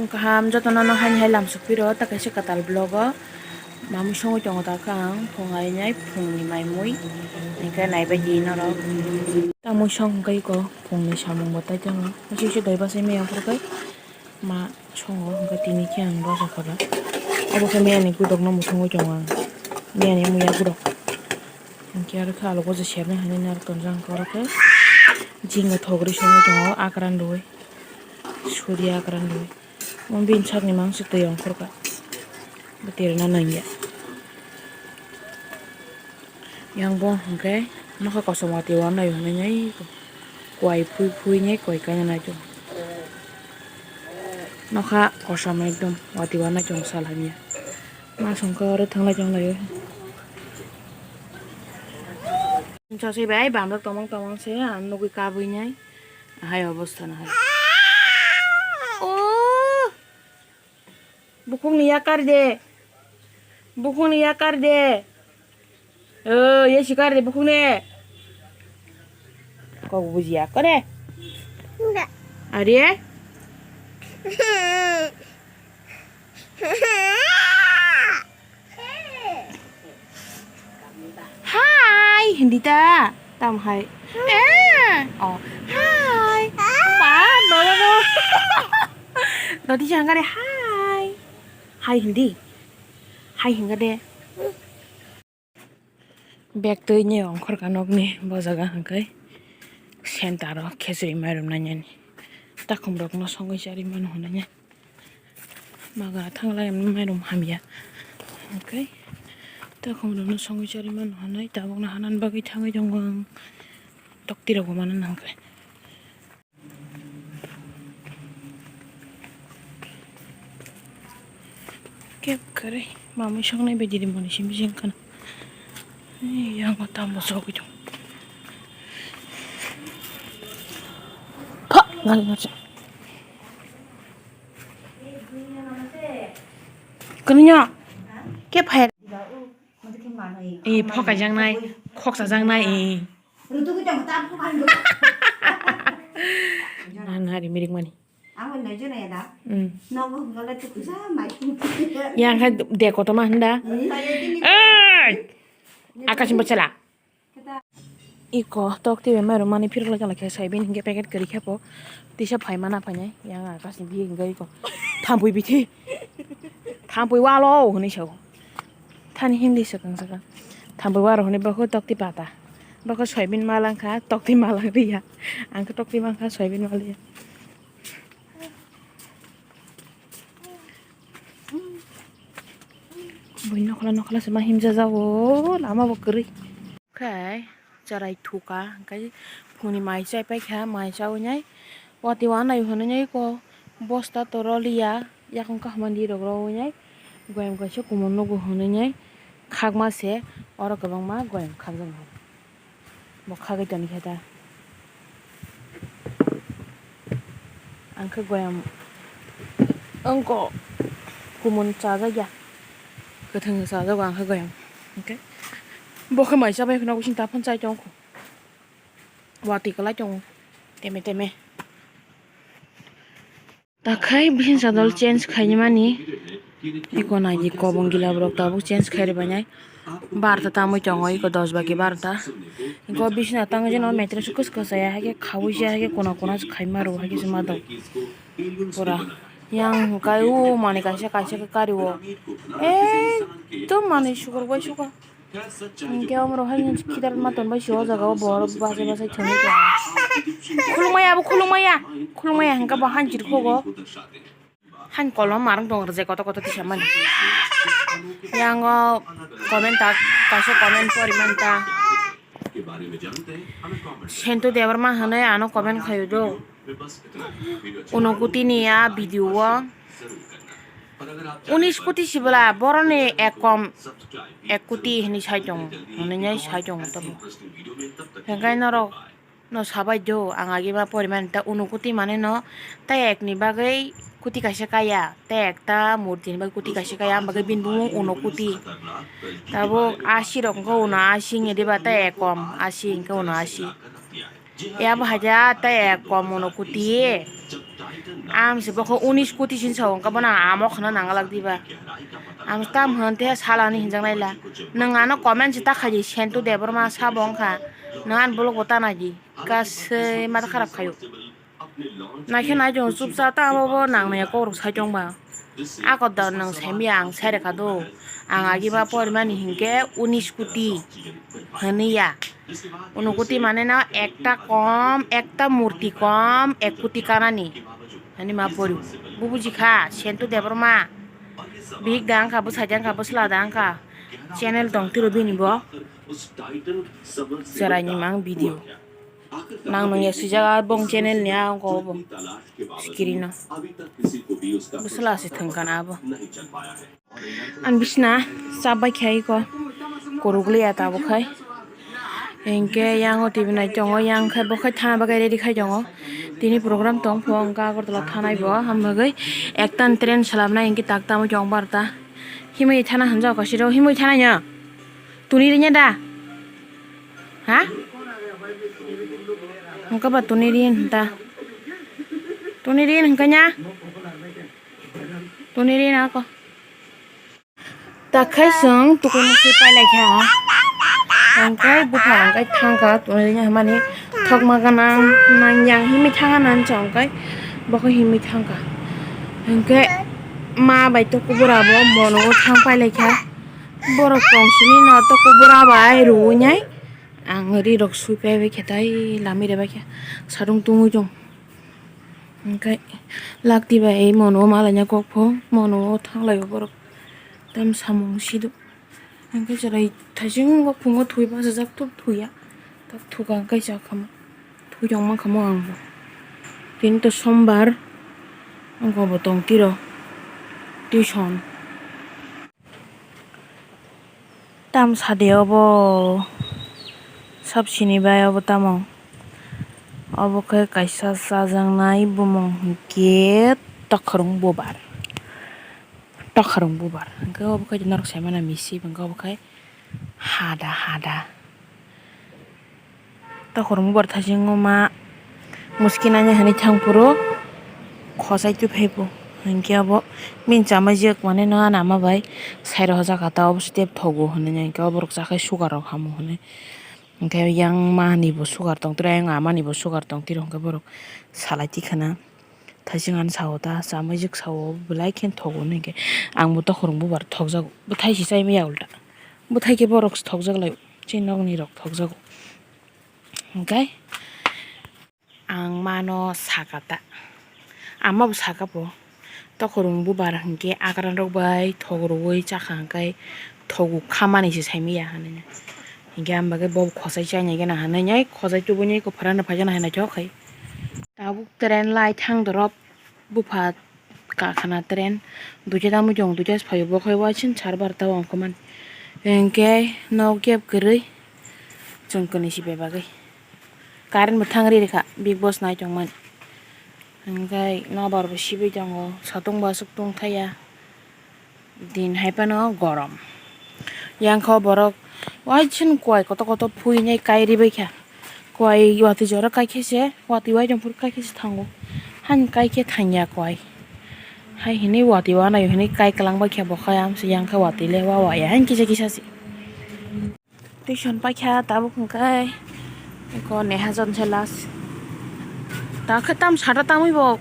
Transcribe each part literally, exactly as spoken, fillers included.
Kaham jotono no haini hai lamsok piro ta kaisa kwtal vlog o. Mamwi songwi tongo ta khe ang phung ainai phungni mai mui. Hinkhe naibai di norok. Tamwi song hwnkhe iko phungni samung bo tai tongo. Usi usi doi bachai maya phuru khe ma songo hwnkhe tini khe ang bachakha ba. Obo khe miyani gudokno muthungwi tongo ang. Miyani muya gudok. Hinkhe aro khe alok bo je sebnai hinwi narwk tonjak hinkhe oro khe jing thogri songwi tongo akran rwui. Suriya akran rwui. Omo bini sakni mangsi twi ongkhorkha. Bo tirina nangya. Yang bo hwnkhe nokha kosom watwi wanai hwnwi nai kuai phui phui nai kuai kaina nai tongo. Nokha kosom ekdom watwi wanai tongo sal hamya. Ma songkha oro thanglai tonglaio. Chasai bai bamrok tomong tomong se ang nugui kabui nai. Hai obostha no hai. O bukhukni yakar de. Bukhukni yakar de. O ye sikar de bukhukni. Kok bujiya kore. Are. Hai, hindi ta. Tam hai. Eh, oh, hai. Ba, no, no, no. Dodi jangare hai. Hai hindi. Hai hingga de. Bag twi ni ongkhorkha nokni bo jaga hwnkhe center o khechuri mairum nainani takhum rokno songwi charwi mano hwnwi. Magra thanglai mairum hamya. Hwnkhe takhum rokno songwi charwi mano hwnwi tabukno hanan bagwi thangwi tongo ang. Tokti rok bo mano hwnkhe. Kep kare mamui songnai bai diri mani simi jeng khana. Yang o tambo sogwi tong. Pha ngal ngal. Kaniya. Kep hai. Eh, phoka jangnai, khoksa jangnai, eh. Rutu kita mata apa kan? Nang hari mirik mani. Ang nai jona ya da. Hmm. Nogo ngala tu kusa mai. Yang hai de koto mah handa. Hmm. Eh! Akasin bachala. Iko tok tibe mairum mani phirok lai khe sai bini hingke packet kwrwi khe po tisa phai mana phainai yang akasin bi hingke iko thampui bithi thampui walo hwnwi sao thani hindi swkang swkang thampui waro hwnwi bokho tok ti pata bokho soyabin ma langkha tok ti ma langriya ang khe tok ti mankha soyabin ma liya. Bui nokla nokla se ma himja jago lama bo kwrwi. Khe cherai thuka hwnkhe phungni mai chai paikha mai chawi nai watwi wanai hwnwi nai ko bosta toro liya yakung kaham di rok rw nai goyam kaisa kumun nugo hwnwi nai khakma se oro kwbangma goyam khakjak nai. Bo khagwi toni khe ta. Ang khe goyam wngko kumun chajakya. Kwthwng chajago ang khe goyam. Hwnkhe bo khe mai chabai phano bising ta phano chai tongkho. Watwi kwlai tongo teme teme. Takhai bising sadol change khainimani. Iko naidi kobong gila borok tabuk change khai rwbainai. Barta tamwi tongo iko dos baki barta. Iko bising tangwi jeno mattress kwchwk kwchaya haikhe khaui se haikhe kuna kuna se khaima rwo haikhe se ma dok. Pura yang hwnkhe o manwi kaisa kaisa khe kari o. Ekdom manwi sukur bai suka. Hwnkhe omorok haino khitar ma tonbai se o jaga o borok bachai bachai thangwi tongo. Khulumaya abo khulumaya. Khulumaya hwnkhe bo han jirikhugo. Han kolom marwng tongo rwjak kotor kotor tisamani. Yang o comment ta kaisa comment porimani ta. Sentu Debbarma hwnwi ano comment khaio do. Unokoti ni a video o unis koti sibla boroni ek kom ek koti hinwi sai tongo, hinwi sai tongo tamo. Hwnkhe norok no sabai do ang agi ma porimani ta unokoti mane no ta ek ni bagwi koti kaisa kaya ta ekta murti ni bagwi koti kaisa kaya ang bagwi bini bumung unokoti. Tabuk asi rok wngkha uno asi wngya diba ta ek kom asi wngkha uno asi. Yabo haja ta ek kom uno kuti. Ang se bokho unis koti sin sa wngkha, bono amo khna nanglak diba. Ang tam hwn te salani hinjak naila. Nwng ano comment se ta khaidi, Sentu Debbarma sabo wngkha. Nwng ani bolok bo ta naidi. Kasui mata kharap khaio. Naikhe nai tongo chupsa ta abo bo nang maya kok rok sai tong ba. Ako da nwng sai maya ang sai rwkha do. Ang agi ma porimani hinkhe unis koti hwnwi ya. Uno koti mane no ekta kom, ekta murti kom, ek koti kanani hwnwi ma pori. Bo buji kha, Sentu Debbarma. Bihik da wngkha, bwsai da wngkha, bwsla da wngkha. Channel tong tiro bini bo. Chwraini mang video. Nang nung ya swijak a bong channel ni a ongko bo. Screen o. Bwsla se thwng kana abo. Ang bisna chap bai khai ko. Korok liya ta bo khai. Hinkhe yang o T V nai tongo, yang khai bo khai thana bagwi ready khai tongo. Tini program tong pho wngkha Agartala thanai bo. Hamagwi ektan train swlamnai hinkhe tak tamo chong barta. Himwi thana hwnjak kasiro, himwi thana nya. Tuni rinya da? Ha? Hwnkhe ba tuni rin hwnta. Tuni rin hwnkhe nya? Tuni rin ako. Takhai chwng tukui mukui pailai kha. Hwnkhe bupha hwnkhe thangkha tuni rin hwnmani thokma gana nang yang himwi thanga nang chwng hwnkhe bokhe himwi thangkha. Hwnkhe ma bai to kubura bo mono o thang pailai kha. Borok tong sini no to kubura bai rwui nai. Ang ri rok sui pai bai khe tai lami re bai khe sarung tungui tong. Hwnkhe lakti bai mono malaina kok pho mono thanglai o borok tam samung sido. Hwnkhe chwrai thaisingo phungo thwi bachajak tok thwiya. Tok thuka hwnkhe cha khamo. Thwi tong mankha mo ang bo. Tini to sombar. Ang bo tong tiro. Tuition. Tam sadi obo sab sini bai obo tamo? Obo khe kaisa chajaknai bumung hinkhe tokhorong bubar. Tokhorong bubar hinkhe obo khe norok saimano misi hinkhe obo khe hada hada. Tokhorong bubar thaisingo ma muskinaini hinwi thang phuru khosai twi phai phu hinkhe abo bini chamai jwk manwi no ana ma bai sai rw hojakha ta obo step thogo hinwi hinkhe obo rok chakhai sugar rok hamo hinwi hinkhe yang mani bo sugar tong tiro yang amani bo sugar tong tiro hinkhe borok salai tikha na thaising ani sao ta chamai jwk sao belai khe thogo hinwi hinkhe ang bo tokhorong bubar thokjago bwthai se chai maya ulta bwthai khe borok thokjak lai chini nokni rok thokjago. Hwnkhe ang mano saka ta, ama bo saka bo, tokhorong bubar hwnkhe akran rok bai thok rwui chakha hwnkhe thogo khamani se saimaya hinwi. Hwnkhe ang bagwi bo khosai chainai gana hinwi khosai tubunai kwpharano phaikhe naithok khai. Tabuk train lai thang dorop. Bupha kakhana train duita tamo chong duita phaio bo khai waising sar barta ongkhormani hinkhe nok kep kwrwi chwng kwnwi si bebagwi current bo thang ri rikha big boss nai tongmani hinkhe nobar bo sibwi tongo satung bo aswk tungthaya. Din hai phano gorom. Yang kha o borok waising kuai kotor kotor phuinai kai ribai kha. Kuai watwi jora kai khe se, watwi uaidongphuru kai khe se thango. Hani kai khe thangya kuai. Hai hinwi watwi uanaio hinwi kai kwlangbai khe bo khai, amse yang khe watwi le wa waya, haini kisa kisa se. Tuition paikha tabuk hwnkhe eko neha jon se last. Takhe tam sata tamwi bo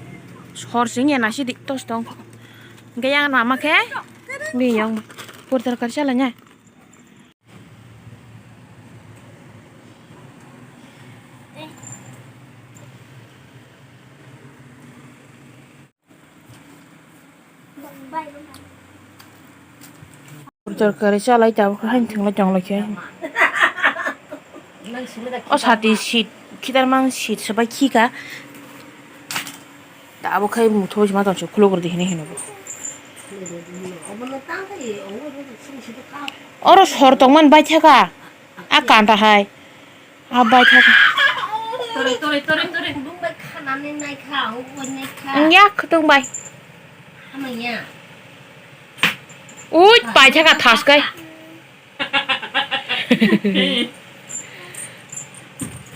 sor sing ya nasi dik tos tong. Hwnkhe yang mama khe bini yang porter kar chala nya. Torkari chalai tabuk haini thwnglai tonglai khe. O sati seat khitar mang seat swbai khika. Tabuk khai muthubui se ma tongse khuluk rwdi hinwi hino bo. Oro sor tongmani baithaka. A kanta hai. Abai kha. Tore, tore, tore, tore. Khudung bai khanani nai kha, o bai nai kha. Nya khudung bai. Hamya. Ui, pai kha ka thas kai.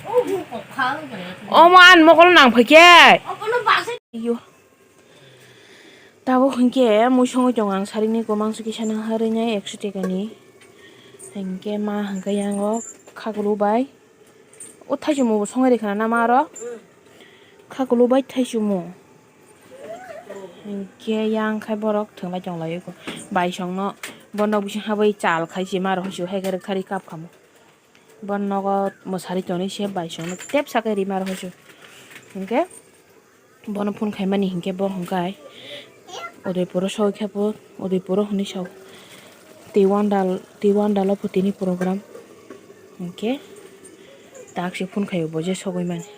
O bu kok kha, o bai. O ma an mokol nang phai khe. O kono base. Yo. Tabuk hinkhe mui songwi tongo ang sarini kwmang sukhi sana harwi nai ekso tekani. Hinkhe ma hinkhe yango khakulu bai. O thaichwmung bo songwi rikha na ma aro? Khakulu bai thaichwmung. Hinkhe yang khai borok thwnglai tonglaio. Baisongno bo nok bising habwi chal khai se ma rok haisu hai khe rwktharwi kap khamo. Bo nogo mwsari tonwi se baisongno tep sakai rima rok haisu. Hinkhe bono phone khaimani hinkhe bo hwnkhai Udaipuro soi khe bo Udaipuro hwnwi sao. Tei wandal, tei wandalo pho tini program. Hinkhe tak se phone khaio bo je sogwi mani.